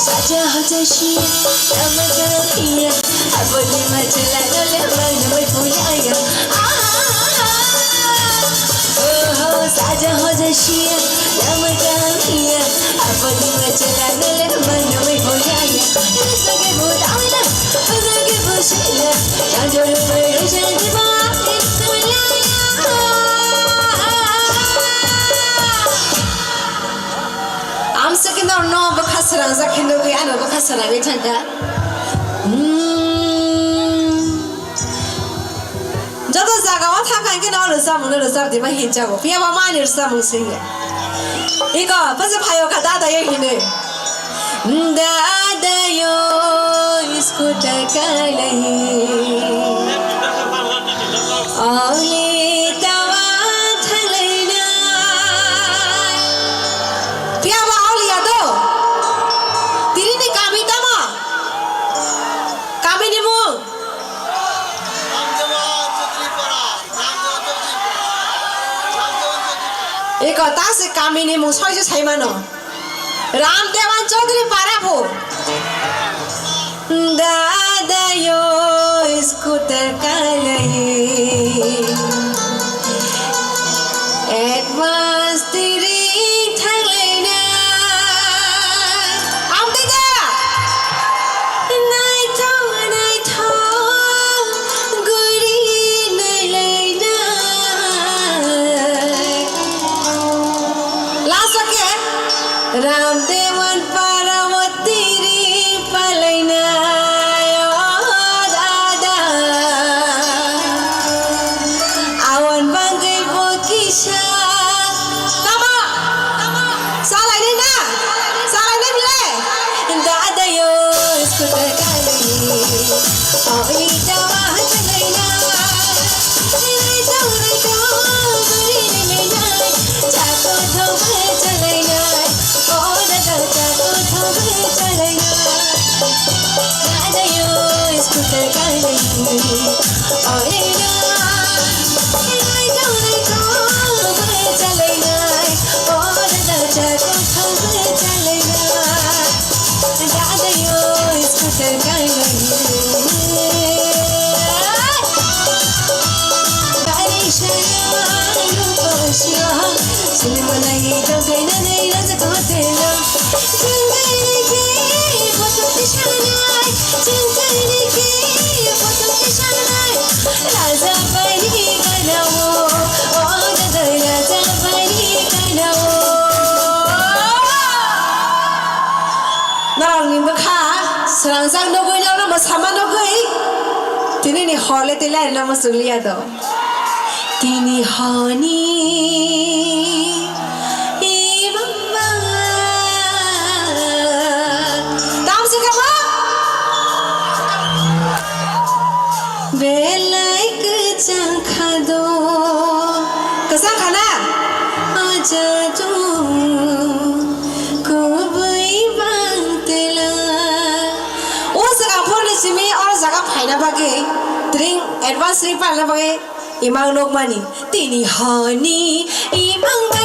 Saja hoja shia, lama jala pia, aboni ma jala dole mang mai pulaya. Ah, oh, saja hoja shia, lama jala pia, aboni ma jala dole mang mai pulaya. Sage budaya, sage bushila, janjol mai rujadi ba, pulaya. Amsa khe norno bwkha srangjak khe nugwi ano bwkha srangwi thangkha. Hmm. Joto jaga o thangkha hwnkhe no rwchapmung no rwchap di ma hinjago. Phiya ba mani rwchapmung singya. Iko bwsa phaio kha dada yo hinwi. Dada yo scooter kalai. Oli tawa thanglaina. Phiya ba oli ya do. Tiri ni kami tamo. Kami ni mung. Eko ta se kami ni mung soi se sai mano. Ram Dewan Chaudhary para phu. Dada yo scooter kalai. Advance tiri thanglaina. Amtwi da. Naithok naithok guri nailaina. Last o khe Ram Dewan Parawati ri palainai o dada. Awan bangwi bo kisa tamo. Salainai na? Salainai bile? Dada yo scooter kali. Oli tawa chalaina. Rai tong rai tong guri nai nai nai. Chako thong chalaina. O dada chako thong chalaina. Dada yo scooter kali. Oli na. Rai tong rai tong chalaina. O dada chako thong chalaina. Dada yo scooter kali. Gari shaya rupa shiva. Cinema nai tong kaina nai raja kotela. Chingkaini ki botok tishanai. Chingkaini ki botok tishanai. Raja bani kainao. O dada raja bani kainao. Norokni bwkha srangjak nugwi, norokno mwsama nugwi, tinini hole tei lairwna muchungliya do. Tini honi imang ba tamsi kha ba? Belai kwchang kha do. Kwchang kha na? Acha do kubui bang tela. O jaga phone simi o jaga phaina bagwi tring advance ri palna bagwi imang nukmani. Tini honi imang ba,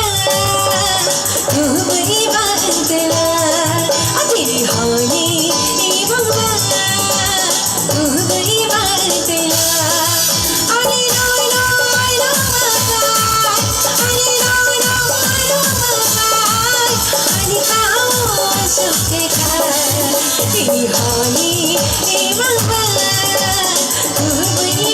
kubui bang tela. A tini honi imang ba, kubui bang tela. Ani noi noi lo ma kai, ani noi noi lo ma kai, ani kao suk te kai. Tini honi imang ba, kubui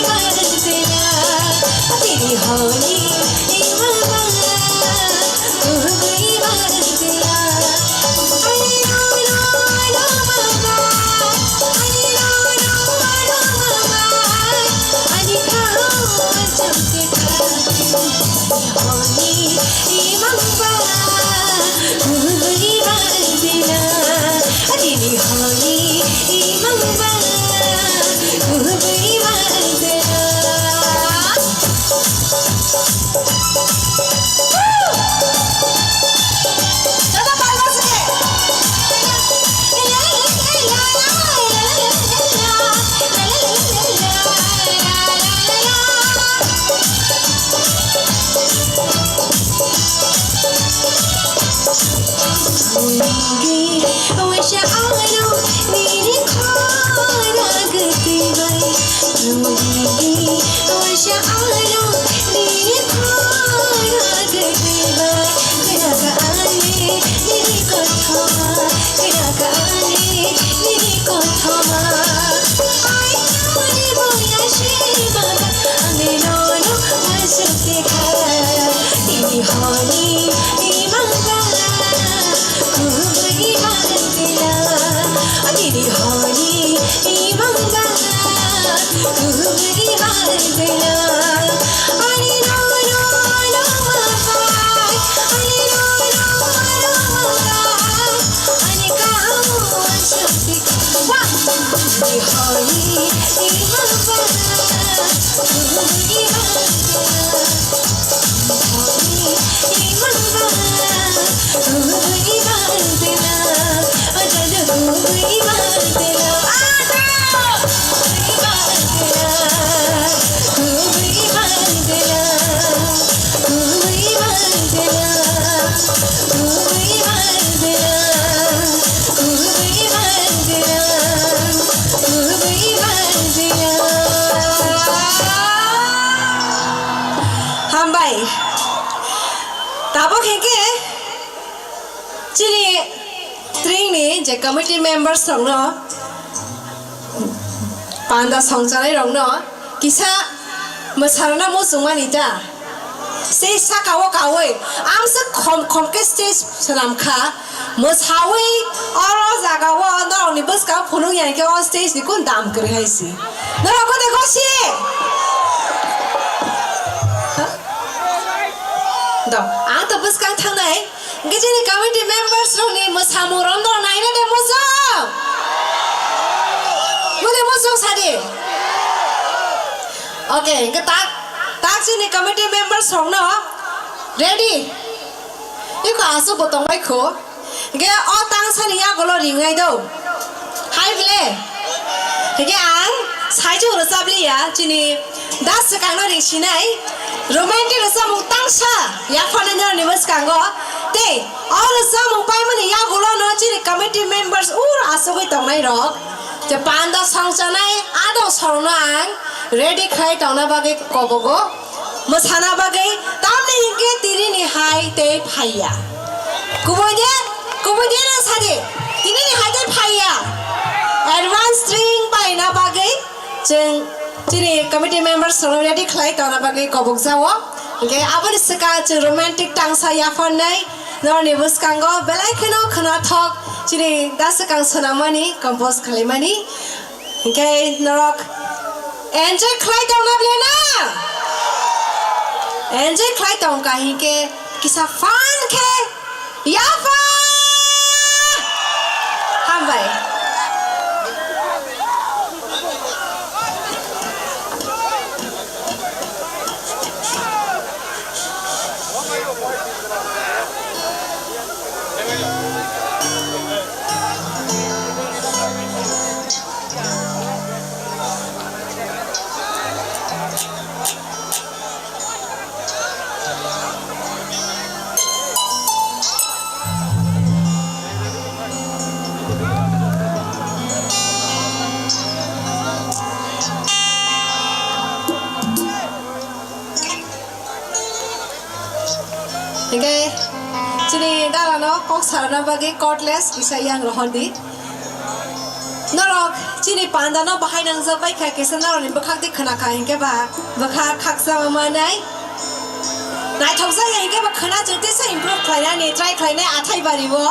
Hambai. Tabuk hwnkhe chini tringni je committee members rokno, panda songchanai rokno kisa mwsarwna muchungmani ta. Sei saka o kaui amsa khom khom khe stage swnam kha. Mwsaui oro jaga o norokni bwskang phunuk ya khe o stage ni kun dam kwrwi hai si. Norok kote gosi. Do, ang to bwskang thangnai. Hwnkhe chini committee members rokni mwsamung rok norok naina de muchung? Mune muchung sadi. Okay, hwnkhe tak, tak chini committee members rokno ready. Iko aswk bo tongbai kho. Hwnkhe o tangsani yagulo ringnai do. Hai bile. Hwnkhe ang saichung rwchabliya chini das swkangno ringsinai romantic rwchapmung tangsa yapharnai norokni bwskango. Tei o rwchapmung paimani yagulono chini committee members ur asugwi tongnairok je panda songchanai adong sorokno ang ready khlai tongna bagwi kobogo. Mwsana bagwi tamni hinkhe tinini hai tei phaiya. Kubui de, kubui de no sadi, tinini hai tei phaiya. Advance string paina bagwi chwng chini committee members rok ready khlai tongna bagwi kobokjao. Hinkhe aboni swkang chwng romantic tangsa yapharnai norokni bwskango belai kheno khwnathok chini da swkang swnamani compose khlaimani. Hinkhe norok enjoy khlai tongna bile na? Enjoy khlai tongkha hinkhe kisa fun khe yapha. Hambai. Hinkhe chini dalano kok sarana bagwi cordless kisa yang rohordi. Norok chini pandano bahai nangjak bai kha, kisa norokni bwkhak di khwna kha hinkhe ba bwkha khaksa manai. Naithokjak ya hinkhe ba khwna chwng tisa improve khlainani try khlainai athai bari o.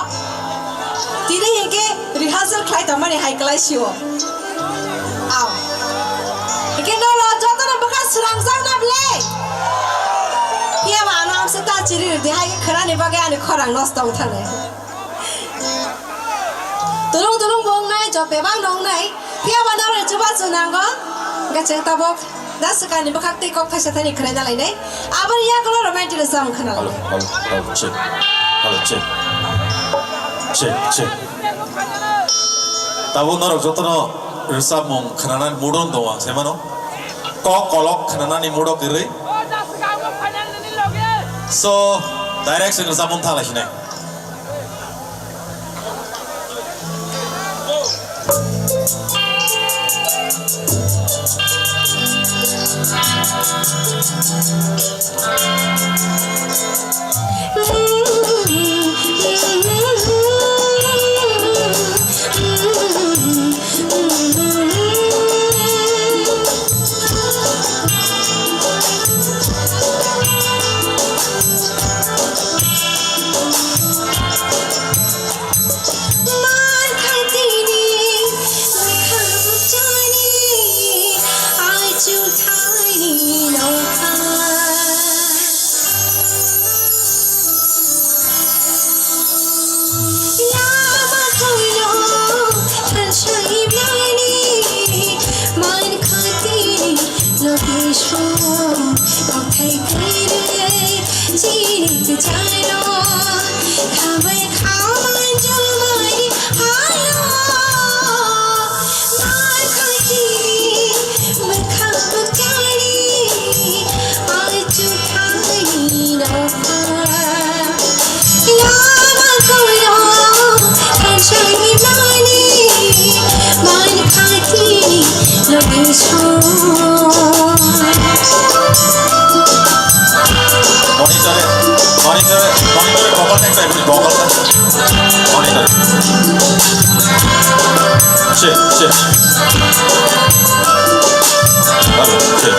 Tini hinkhe rehearsal khlai tongmani hai kwlai sio. Aw. Hinkhe norok jotono bwkha swrangjakna bwle. Phiya ba ano amsa ta chiri rwdi hai khwnani bagwi ani khorang nosto wng thani. Tulung tulung bo wngnai, job bebak no wngnai. Phiya ba norok chubachu nango. Hinkhe chwng tabuk da swkangni bwkhak tei kok thaisa thani khwnaina lainai. Aboni yagulo romantic rwchapmung khwna Hello, lainai. Hello, hello, check. Hello, check. Check, check. Tabuk norok jotono rwchapmung khwnanani mood-o tongo ang sai mano. Kok kolok khwnanani mood-o kwrwi. So, direct se rwchapmung thanglai sinai. Monitor, monitor, monitor, vocal ta ekta, vocal ta. Monitor. Check, check. Hello, check.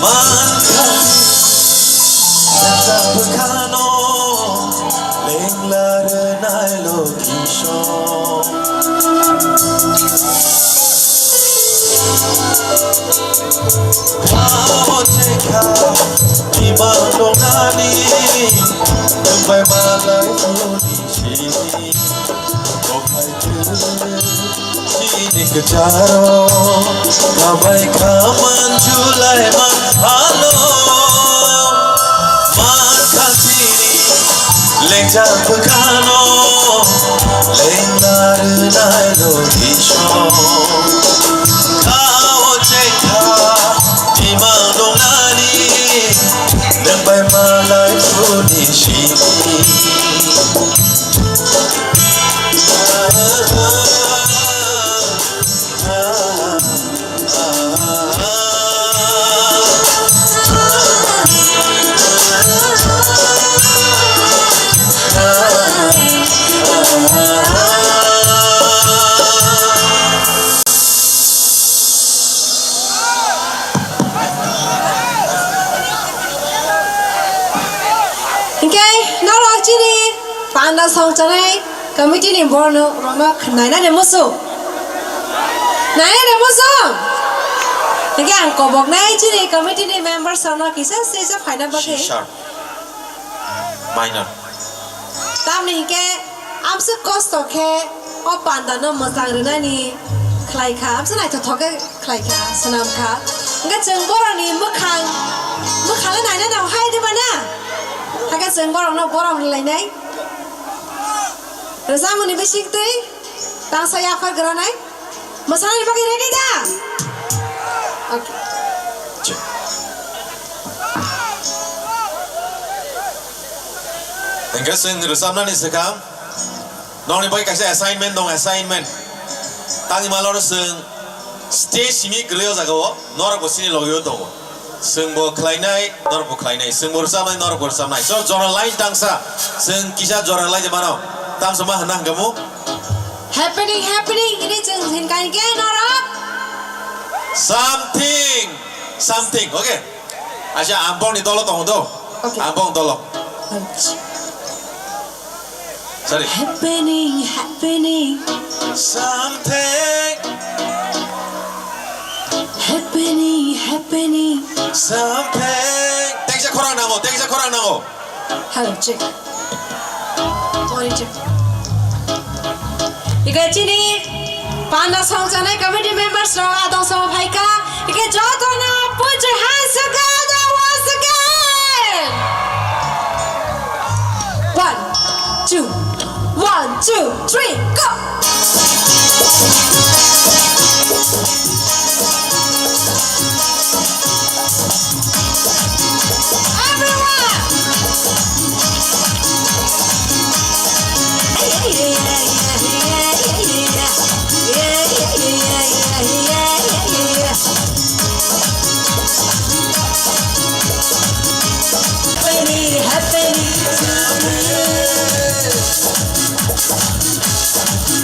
Mankha, lengla rwnai lo kisa. Kha o chekha, ima nongnani, nwng bai malai phuru ni simi. Chini kwcharo kabai kha manjulai man hano. Mankha chini lengjak bwkhano lengla rwnai lo kisa. Kha o chekha ima nongnani nwng bai malai phuru ni simi. Hinkhe norok chini panda songchanai committee ni borok rokno nainani muchung. Nainani muchung. Hinkhe ang koboknai chini committee ni members rokno kisa stage o phaina bagwi. C sharp minor. Tamni hinkhe amswk kosto khe o panda no mwchang rwnani khlai kha, amswk naithothok khe khlai kha, swnam kha. Hinkhe chwng borokni mwkhang, mwkhang le naina nang hai diba na? Hakhe chwng borokno borom rwlainai. Rwchapmungni bising twi tangsa yaphar granai. Mwsanani bagwi ready da? Okay. Hinkhe chwng rwchapnani swkang nokni bagwi kaisa assignment dong, assignment. Tangwi maloro chwng stage simi kwrwi o jaga o, norok bo chini logi o tongo. Chwng bo khlainai, norok bo khlainai. Chwng bo rwchapnai, norok bo rwchapnai. So, jora line tangsa. Chwng kisa jora lai de mano. Tamsa ma hwnna hwnkha mu? Happening, happening. Ini chwng hinkha hinkhe norok. Something, something. Okay. Acha, ampong ni dolo tongo do. Okay. Ampong dolo. Acha. Sorry. Happening, happening. Something. Hello, check. One, two. Ike chini panda song chanai committee members rok adong song phaika. Ike jotono put your hands together once again. One, two, one, two, three, go.